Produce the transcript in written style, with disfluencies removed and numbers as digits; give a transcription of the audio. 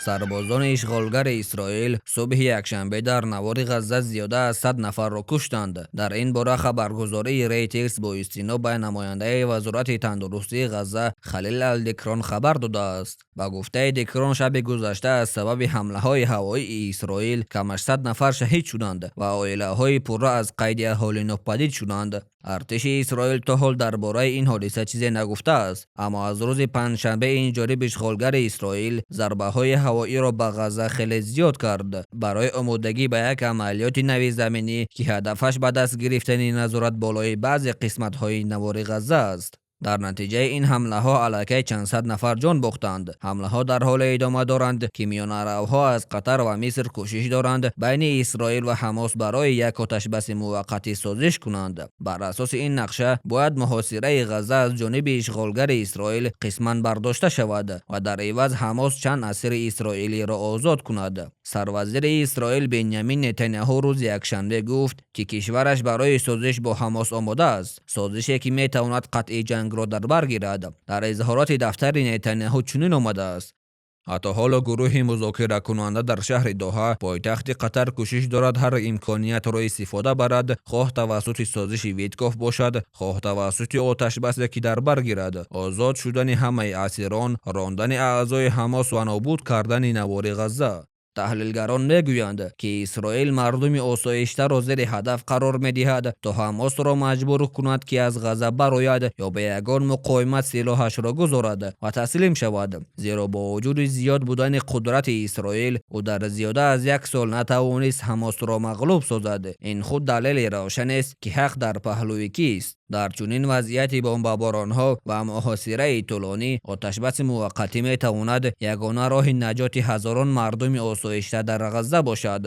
Сарбозони ишғолгари Исроил субҳи якшанбе дар навори Ғазза зиёда аз 100 нафарро куштанд. Дар ин бора хабаргузории Рейтерс бо истинод ба намояндаи Вазорати тандурустии Ғазза Халил Алдикрон хабар додааст. Ба гуфтаи Дикрон, шаби гузашта аз сабаби ҳамлаҳои ҳавоии Исроил камаш 100 нафар шаҳид шуданд ва оилаҳои пурра аз қайди аҳолӣ нопадид шуданд. Артиши Исроил то ҳол дар бораи ин ҳодиса чизе нагуфтааст, аммо аз рӯзи панҷшанбе ин ҷониб ишғолгари Исроил зарбаҳои ҳавоиро ба Ғазза хеле зиёд кард барои омодагӣ ба як амалиёти нави заминӣ, ки ҳадафаш ба даст гирифтани назорат болои баъзе қисматҳои навори Ғазза аст. Дар натиҷаи ин ҳамлаҳо аллакай чандсад нафар ҷон бохтанд. Ҳамлаҳо дар ҳоле идома доранд, ки миёнаравҳо аз Қатар ва Миср кӯшиш доранд байни Исроил ва Ҳамос барои як оташбаси муваққатӣ созиш кунанд. Бар асоси ин нақша бояд муҳосираи Ғазза аз ҷониби ишғолгари Исроил қисман бардошта шавад ва дар иваз Ҳамос чанд асири исроилиро озод кунад. Сарвазири Исроил Бенямин Нетаняҳу рӯзи якшанбе гуфт, ки кишвараш барои созиш бо Ҳамос омода аст, созише ки метавонад қатъи ҷангро дар бар гирад. Дар изҳороти дафтари Нетаняҳу чунин омадааст: Ҳатто ҳоло гурӯҳи музокиракунанда дар шаҳри Доҳа, пойтахти Қатар, кӯшиш дорад ҳар имкониятро истифода барад, хоҳ тавассути созиши Виткоф бошад, хоҳ тавассути оташбасе, ки дар бар гирад озод шудани ҳамаи асирон, рондани аъзои Ҳамос ва нобуд кардани навори Ғазза. Таҳлилгарон мегӯянд, ки Исроил мардуми осоиштаро зери ҳадаф қарор медиҳад, то Ҳамосро маҷбур кунад, ки аз Ғазза барояд ё ба ягон муқовимат силоҳашро гузорад ва таслим шавад, зеро бо вуҷуди зиёд будани қудрати Исроил ӯ дар зиёда аз як сол натавонист Ҳамосро мағлуб созад. Ин худ далели равшанест, ки ҳақ дар паҳлӯи кист. Дар чунин вазъияти бомбаборонҳо ва муҳосираи тӯлонӣ оташбаси муваққатӣ метавонад ягона роҳи наҷоти ҳазорон мардуми осоишта дар Ғазза бошад.